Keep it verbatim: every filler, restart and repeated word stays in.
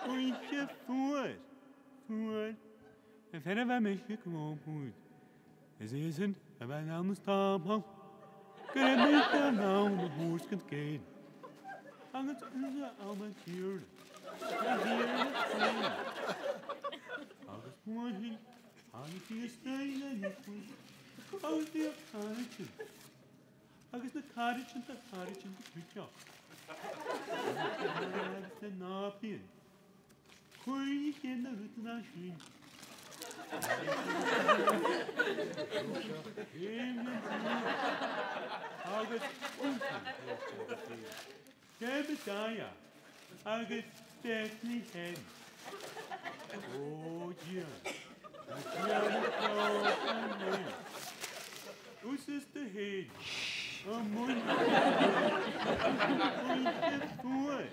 Oidhche fuar, fuar, am fear a bha mise ag obair. Is esan a bha an t-àm as t-samhla. Gu robh mise an àm a' tòiseachadh a' gèilleadh. Agus thusa an àm a' tighinn. A' tighinn a' tighinn. Agus mar sin, agus i a' staigh na nioclainn. Agus i a' caraidean. Agus na caraidean, na caraidean, na caraidean. Agus na nàbaidhean. Cuiridh sinn na rudan a tha sin. Agus Jebediah agus Bethlehem. Ò, Dia. A Dia, a Dia. Thusa 's tu fhèin. A Mhuire. Oidhche fuar.